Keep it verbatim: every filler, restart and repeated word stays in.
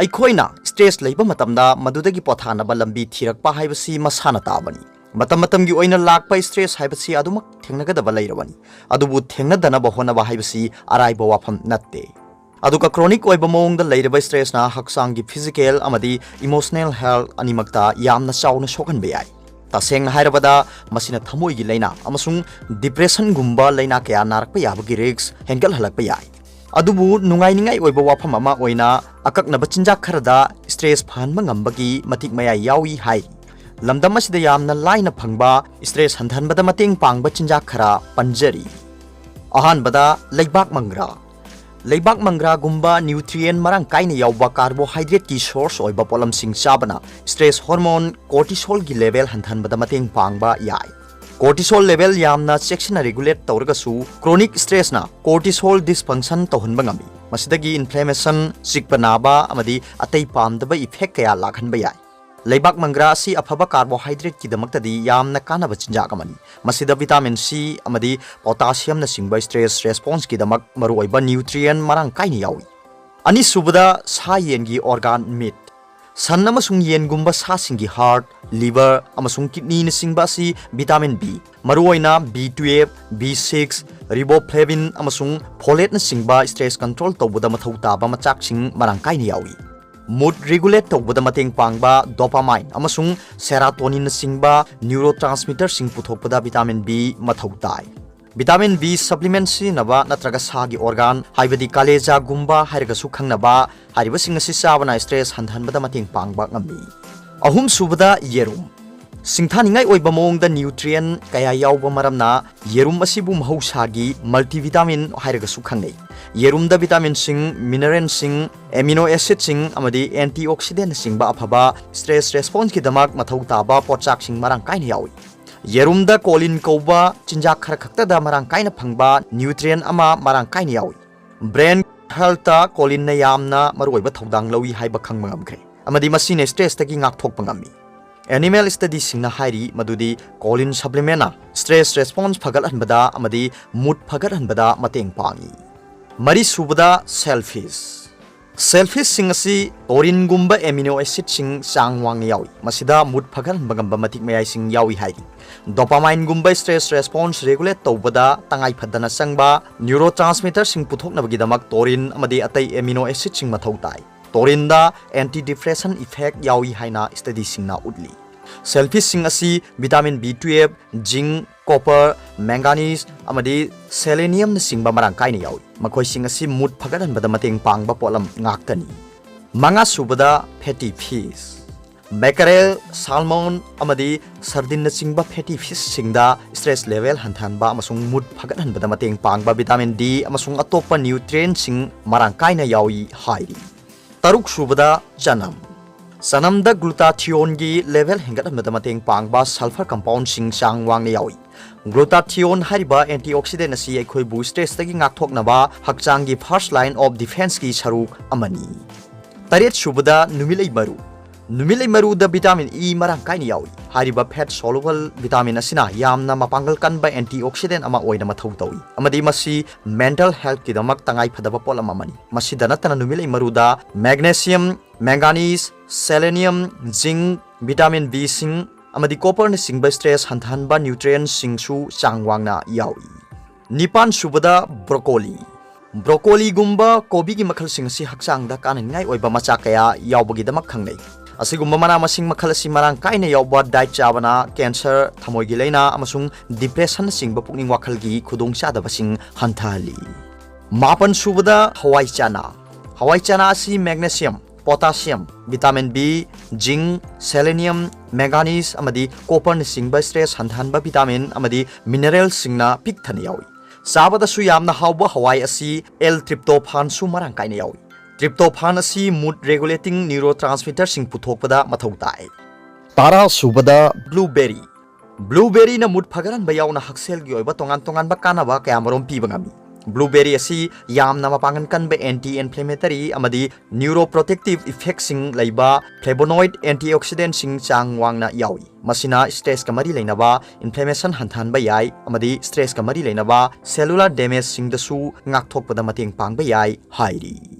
ꯑꯩꯈꯣꯏꯅ stress ꯂꯩꯕ ꯃꯇꯝꯗ ꯃꯗꯨꯗꯒꯤ ꯄꯣꯊꯥꯅꯕ ꯂꯝꯕꯤ ꯊꯤꯔꯛꯄ ꯍꯥꯏꯕꯁꯤ ꯃꯁꯥꯅ ꯇꯥꯕꯅꯤ꯫ ꯃꯇꯝ ꯃꯇꯝꯒꯤ ꯑꯣꯏꯅ ꯂꯥꯛꯄ stress ꯍꯥꯏꯕꯁꯤ ꯑꯗꯨꯃꯛ ꯊꯦꯡꯅꯒꯗꯕ ꯂꯩꯔꯕꯅꯤ꯫ ꯑꯗꯨꯕꯨ ꯊꯦꯡꯅꯗꯅꯕ ꯍꯣꯠꯅꯕ ꯍꯥꯏꯕꯁꯤ ꯑꯔꯥꯏꯕ ꯋꯥꯐꯝ ꯅꯠꯇꯦ꯫ ꯑꯗꯨꯒ chronic ꯑꯣꯏꯕ ꯃꯑꯣꯡꯗ ꯂꯩꯔꯕ stressꯅ ꯍꯛꯆꯥꯡꯒꯤ physical ꯑꯃꯗꯤ emotional health ꯑꯅꯤꯃꯛꯇ ꯌꯥꯝꯅ ꯆꯥꯎꯅ ꯁꯣꯛꯍꯟꯕ ꯌꯥꯏ꯫ ꯇꯁꯦꯡꯅ ꯍꯥꯏꯔꯕꯗ, ꯃꯁꯤꯅ ꯊꯃꯣꯏꯒꯤ ꯂꯥꯏꯅꯥ ꯑꯃꯁꯨꯡ depressionꯒꯨꯝꯕ ꯂꯥꯏꯅꯥ ꯀꯌꯥ ꯅꯥꯔꯛꯄ ꯌꯥꯕꯒꯤ risk ꯍꯦꯟꯒꯠꯍꯜꯂꯛꯄ ꯌꯥꯏ꯫ ꯑꯗꯨꯕꯨ ꯅꯨꯡꯉꯥꯏꯅꯤꯡꯉꯥꯏ ꯑꯣꯏꯕ ꯋꯥꯐꯝ ꯑꯃ ꯑꯣꯏꯅ, ꯑꯀꯛꯅꯕ ꯆꯤꯟꯖꯥꯛ ꯈꯔꯗ stress ꯐꯍꯟꯕ ꯉꯝꯕꯒꯤ ꯃꯇꯤꯛ ꯃꯌꯥꯏ ꯌꯥꯎꯏ ꯍꯥꯏ꯫ ꯂꯝꯗꯝ ꯑꯁꯤꯗ ꯌꯥꯝꯅ ꯂꯥꯏꯅ ꯐꯪꯕ stress ꯍꯟꯊꯍꯟꯕꯗ ꯃꯇꯦꯡ ꯄꯥꯡꯕ ꯆꯤꯟꯖꯥꯛ ꯈꯔ ꯄꯟꯖꯔꯤ꯫ ꯑꯍꯥꯟꯕꯗ, ꯂꯩꯕꯥꯛ ꯃꯪꯒ꯭ꯔꯥ꯫ ꯂꯩꯕꯥꯛ ꯃꯪꯒ꯭ꯔꯥꯒꯨꯝꯕ nutrient ꯃꯔꯥꯡ ꯀꯥꯏꯅ ꯌꯥꯎꯕ carbohydrateꯀꯤ source ꯑꯣꯏꯕ ꯄꯣꯠꯂꯝꯁꯤꯡ ꯆꯥꯕꯅ stress hormone cortisolꯒꯤ level ꯍꯟꯊꯍꯟꯕꯗ ꯃꯇꯦꯡ ꯄꯥꯡꯕ ꯌꯥꯏ꯫ Cortisol level ꯌꯥꯝꯅ ꯆꯦꯛꯁꯤꯟꯅ regulate ꯇꯧꯔꯒꯁꯨ, chronic stressꯅ cortisol dysfunction ꯇꯧꯍꯟꯕ ꯉꯝꯃꯤ꯫ ꯃꯁꯤꯗꯒꯤ inflammation, ꯆꯤꯛꯄ ꯅꯥꯕ, ꯑꯃꯗꯤ ꯑꯇꯩ ꯄꯥꯝꯗꯕ effect ꯀꯌꯥ ꯂꯥꯛꯍꯟꯕ ꯌꯥꯏ꯫ ꯂꯩꯕꯥꯛ ꯃꯪꯒ꯭ꯔꯥ ꯑꯁꯤ ꯑꯐꯕ carbohydrateꯀꯤꯗꯃꯛꯇꯗꯤ ꯌꯥꯝꯅ ꯀꯥꯟꯅꯕ ꯆꯤꯟꯖꯥꯛ ꯑꯃꯅꯤ꯫ ꯃꯁꯤꯗ vitamin C ꯑꯃꯗꯤ potassiumꯅꯆꯤꯡꯕ stress responseꯀꯤꯗꯃꯛ ꯃꯔꯨꯑꯣꯏꯕ nutrient ꯃꯔꯥꯡ ꯀꯥꯏꯅ ꯌꯥꯎꯏ꯫ ꯑꯅꯤꯁꯨꯕꯗ, ꯁꯥ ꯌꯦꯟꯒꯤ organ meat꯫ ꯁꯟ ꯑꯃꯁꯨꯡ ꯌꯦꯟꯒꯨꯝꯕ ꯁꯥꯁꯤꯡꯒꯤ heart, liver ꯑꯃꯁꯨꯡ kidneyꯅꯆꯤꯡꯕ ꯑꯁꯤ vitamin B, ꯃꯔꯨꯑꯣꯏꯅ B twelve, B six, riboflavin ꯑꯃꯁꯨꯡ folate ꯅꯆꯤꯡꯕ stress control ꯇꯧꯕꯗ ꯃꯊꯧ ꯇꯥꯕ ꯃꯆꯥꯛꯁꯤꯡ ꯃꯔꯥꯡ ꯀꯥꯏꯅ ꯌꯥꯎꯏ꯫ Mood regulate ꯇꯧꯕꯗ ꯃꯇꯦꯡ ꯄꯥꯡꯕ dopamine ꯑꯃꯁꯨꯡ serotoninꯅꯆꯤꯡꯕ neurotransmitterꯁꯤꯡ ꯄꯨꯊꯣꯛꯄꯗ vitamin B ꯃꯊꯧ ꯇꯥꯏ꯫ Vitamin B supplement ꯁꯤꯖꯤꯟꯅꯕ ꯅꯠꯇ꯭ꯔꯒ ꯁꯥꯒꯤ organ, ꯍꯥꯏꯕꯗꯤ ꯀꯥꯂꯦꯖꯥꯒꯨꯝꯕ ꯍꯥꯏꯔꯒꯁꯨ ꯈꯪꯅꯕ, ꯍꯥꯏꯔꯤꯕꯁꯤꯡ ꯑꯁꯤ ꯆꯥꯕꯅ stress ꯍꯟꯊꯍꯟꯕꯗ ꯃꯇꯦꯡ ꯄꯥꯡꯕ ꯉꯝꯃꯤ꯫ ꯑꯍꯨꯝꯁꯨꯕꯗ, ꯌꯦꯔꯨꯝ꯫ ꯁꯤꯡꯊꯥꯅꯤꯡꯉꯥꯏ ꯑꯣꯏꯕ ꯃꯑꯣꯡꯗ nutrient ꯀꯌꯥ ꯌꯥꯎꯕ ꯃꯔꯝꯅ ꯌꯦꯔꯨꯝ ꯑꯁꯤꯕꯨ ꯃꯍꯧꯁꯥꯒꯤ multivitamin ꯍꯥꯏꯔꯒꯁꯨ ꯈꯪꯅꯩ꯫ ꯌꯦꯔꯨꯝꯗ vitaminꯁꯤꯡ, mineralꯁꯤꯡ, amino acidꯁꯤꯡ ꯑꯃꯗꯤ antioxidantꯅꯆꯤꯡꯕ ꯑꯐꯕ stress responseꯀꯤꯗꯃꯛ ꯃꯊꯧ ꯇꯥꯕ ꯄꯣꯠꯆꯥꯛꯁꯤꯡ ꯃꯔꯥꯡ ꯀꯥꯏꯅ ꯌꯥꯎꯏ꯫ ꯌꯦꯔꯨꯝꯗ choline ꯀꯧꯕ ꯆꯤꯟꯖꯥꯛ ꯈꯔ ꯈꯛꯇꯗ ꯃꯔꯥꯡ ꯀꯥꯏꯅ ꯐꯪꯕ nutrient ꯑꯃ ꯃꯔꯥꯡ ꯀꯥꯏꯅ ꯌꯥꯎꯏ꯫ Brain healthꯇ choline ꯌꯥꯝꯅ ꯃꯔꯨꯑꯣꯏꯕ ꯊꯧꯗꯥꯡ ꯂꯧꯏ ꯍꯥꯏꯕ ꯈꯪꯕ ꯉꯝꯈ꯭ꯔꯦ, ꯑꯃꯗꯤ ꯃꯁꯤꯅ stressꯇꯒꯤ ꯉꯥꯛꯊꯣꯛꯄ ꯉꯝꯃꯤ꯫ Animal studyꯁꯤꯡꯅ ꯍꯥꯏꯔꯤ ꯃꯗꯨꯗꯤ choline supplementꯅ stress response ꯐꯒꯠꯍꯟꯕꯗ ꯑꯃꯗꯤ mood ꯐꯒꯠꯍꯟꯕꯗ ꯃꯇꯦꯡ ꯄꯥꯡꯏ꯫ ꯃꯔꯤꯁꯨꯕꯗ, shellfish꯫ Shellfishꯁꯤꯡ ꯑꯁꯤ taurinꯒꯨꯝꯕ amino acidꯁꯤꯡ ꯆꯥꯡ ꯋꯥꯡꯅ ꯌꯥꯎꯏ꯫ ꯃꯁꯤꯗ mood ꯐꯒꯠꯍꯟꯕ ꯉꯝꯕ ꯃꯇꯤꯛ ꯃꯌꯥꯏꯁꯤꯡ ꯌꯥꯎꯏ ꯍꯥꯏꯔꯤ꯫ Dopamineꯒꯨꯝꯕ stress response regulate ꯇꯧꯕꯗ ꯇꯉꯥꯏ ꯐꯗꯅ ꯆꯪꯕ neurotransmitterꯁꯤꯡ ꯄꯨꯊꯣꯛꯅꯕꯒꯤꯗꯃꯛ taurin ꯑꯃꯗꯤ ꯑꯇꯩ amino acidꯁꯤꯡ ꯃꯊꯧ ꯇꯥꯏ꯫ Taurinꯗ antidepressant effect ꯌꯥꯎꯏ ꯍꯥꯏꯅ studyꯁꯤꯡꯅ ꯎꯠꯂꯤ꯫ Shellfishꯁꯤꯡ ꯑꯁꯤ vitamin B twelve, zinc, copper, manganese ꯑꯃꯗꯤ seleniumꯅꯆꯤꯡꯕ ꯃꯔꯥꯡ ꯀꯥꯏꯅ ꯌꯥꯎꯏ꯫ ꯃꯈꯣꯏꯁꯤꯡ ꯑꯁꯤ mood ꯐꯒꯠꯍꯟꯕꯗ ꯃꯇꯦꯡ ꯄꯥꯡꯕ ꯄꯣꯠꯂꯝ ꯉꯥꯛꯇꯅꯤ꯫ ꯃꯉꯥꯁꯨꯕꯗ fatty fish꯫ Mackerel, salmon ꯑꯃꯗꯤ sardine ꯅꯆꯤꯡꯕ fatty fishꯁꯤꯡꯗ stress level ꯍꯟꯊꯍꯟꯕ ꯑꯃꯁꯨꯡ mood ꯐꯒꯠꯍꯟꯕꯗ ꯃꯇꯦꯡ ꯄꯥꯡꯕ vitamin D ꯑꯃꯁꯨꯡ ꯑꯇꯣꯞꯄ nutrientꯁꯤꯡ ꯃꯔꯥꯡ ꯀꯥꯏꯅ ꯌꯥꯎꯏ ꯍꯥꯏꯔꯤ꯫ ꯇꯔꯨꯛꯁꯨꯕꯗ ꯆꯅꯝ꯫ ꯆꯅꯝꯗ glutathioneꯒꯤ level ꯍꯦꯟꯒꯠꯍꯟꯕꯗ ꯃꯇꯦꯡ ꯄꯥꯡꯕ sulfur compoundꯁꯤꯡ ꯆꯥꯡ ꯋꯥꯡꯅ ꯌꯥꯎꯏ꯫ Glutathione ꯍꯥꯏꯔꯤꯕ antioxidant ꯑꯁꯤ ꯑꯩꯈꯣꯏꯕꯨ stressꯇꯒꯤ ꯉꯥꯛꯊꯣꯛꯅꯕ ꯍꯛꯆꯥꯡꯒꯤ first line of defenseꯀꯤ ꯁꯔꯨꯛ ꯑꯃꯅꯤ꯫ ꯇꯔꯦꯠꯁꯨꯕꯗ ꯅꯨꯃꯤꯠꯂꯩ ꯃꯔꯨ꯫ ꯅꯨꯃꯤꯠꯂꯩ ꯃꯔꯨꯗ vitamin E ꯃꯔꯥꯡ ꯀꯥꯏꯅ ꯌꯥꯎꯏ꯫ ꯍꯥꯏꯔꯤꯕ fat soluble vitamin ꯑꯁꯤꯅ ꯌꯥꯝꯅ ꯃꯄꯥꯡꯒꯜ ꯀꯟꯕ antioxidant ꯑꯃ ꯑꯣꯏꯅ ꯃꯊꯧ ꯇꯧꯏ, ꯑꯃꯗꯤ ꯃꯁꯤ mental healthꯀꯤꯗꯃꯛ ꯇꯉꯥꯏ ꯐꯗꯕ ꯄꯣꯠꯂꯝ ꯑꯃꯅꯤ꯫ ꯃꯁꯤꯗ ꯅꯠꯇꯅ ꯅꯨꯃꯤꯠꯂꯩ ꯃꯔꯨꯗ magnesium, manganese, selenium, zinc, vitamin Bꯁꯤꯡ ꯑꯃꯗꯤ copperꯅꯆꯤꯡꯕ stress ꯍꯟꯊꯍꯟꯕ nutrientꯁꯤꯡꯁꯨ ꯆꯥꯡ ꯋꯥꯡꯅ ꯌꯥꯎꯏ꯫ ꯅꯤꯄꯥꯟꯁꯨꯕꯗ broccoli꯫ Broccoliꯒꯨꯝꯕ ꯀꯣꯕꯤꯒꯤ ꯃꯈꯜꯁꯤꯡ ꯑꯁꯤ ꯍꯛꯆꯥꯡꯗ ꯀꯥꯟꯅꯅꯤꯡꯉꯥꯏ ꯑꯣꯏꯕ ꯃꯆꯥꯛ ꯀꯌꯥ ꯌꯥꯎꯕꯒꯤꯗꯃꯛ ꯈꯪꯅꯩ꯫ ꯑꯁꯤꯒꯨꯝꯕ ꯃꯅꯥ ꯃꯁꯤꯡ ꯃꯈꯜ ꯑꯁꯤ ꯃꯔꯥꯡ ꯀꯥꯏꯅ ꯌꯥꯎꯕ diet ꯆꯥꯕꯅ cancer, ꯊꯃꯣꯏꯒꯤ ꯂꯥꯏꯅꯥ ꯑꯃꯁꯨꯡ depressionꯅꯆꯤꯡꯕ ꯄꯨꯛꯅꯤꯡ ꯋꯥꯈꯜꯒꯤ ꯈꯨꯗꯣꯡꯆꯥꯗꯕꯁꯤꯡ ꯍꯟꯊꯍꯜꯂꯤ꯫ ꯃꯥꯄꯟꯁꯨꯕꯗ ꯍꯋꯥꯏ ꯆꯅꯥ꯫ ꯍꯋꯥꯏ ꯆꯅꯥ ꯑꯁꯤ magnesium, potassium, vitamin B, zinc, selenium, manganese ꯑꯃꯗꯤ copperꯅꯆꯤꯡꯕ stress ꯍꯟꯊꯍꯟꯕ vitamin ꯑꯃꯗꯤ mineralꯁꯤꯡꯅ ꯄꯤꯛ ꯊꯟꯅ ꯌꯥꯎꯏ꯫ ꯆꯥꯕꯗꯁꯨ ꯌꯥꯝꯅ ꯍꯥꯎꯕ ꯍꯋꯥꯏ ꯑꯁꯤ L-tryptophanꯁꯨ ꯃꯔꯥꯡ ꯀꯥꯏꯅ ꯌꯥꯎꯏ꯫ Tryptophan ꯑꯁꯤ mood regulating neurotransmitterꯁꯤꯡ ꯄꯨꯊꯣꯛꯄꯗ ꯃꯊꯧ ꯇꯥꯏ꯫ ꯇꯔꯥꯁꯨꯕꯗ blueberry꯫ Blueberryꯅ mood ꯐꯒꯠꯍꯟꯕ ꯌꯥꯎꯅ ꯍꯛꯁꯦꯜꯒꯤ ꯑꯣꯏꯕ ꯇꯣꯉꯥꯟ ꯇꯣꯉꯥꯟꯕ ꯀꯥꯟꯅꯕ ꯀꯌꯥꯃꯔꯨꯝ ꯄꯤꯕ ꯉꯝꯃꯤ꯫ Blueberry ꯑꯁꯤ ꯌꯥꯝꯅ ꯃꯄꯥꯡꯒꯜ ꯀꯟꯕ anti-inflammatory ꯑꯃꯗꯤ neuroprotective effectꯁꯤꯡ ꯂꯩꯕ flavonoid antioxidantꯁꯤꯡ ꯆꯥꯡ ꯋꯥꯡꯅ ꯌꯥꯎꯏ꯫ ꯃꯁꯤꯅ stressꯀ ꯃꯔꯤ ꯂꯩꯅꯕ inflammation ꯍꯟꯊꯍꯟꯕ ꯌꯥꯏ ꯑꯃꯗꯤ stressꯀ ꯃꯔꯤ ꯂꯩꯅꯕ cellular damageꯁꯤꯡꯗꯁꯨ ꯉꯥꯛꯊꯣꯛꯄꯗ ꯃꯇꯦꯡ ꯄꯥꯡꯕ ꯌꯥꯏ ꯍꯥꯏꯔꯤ꯫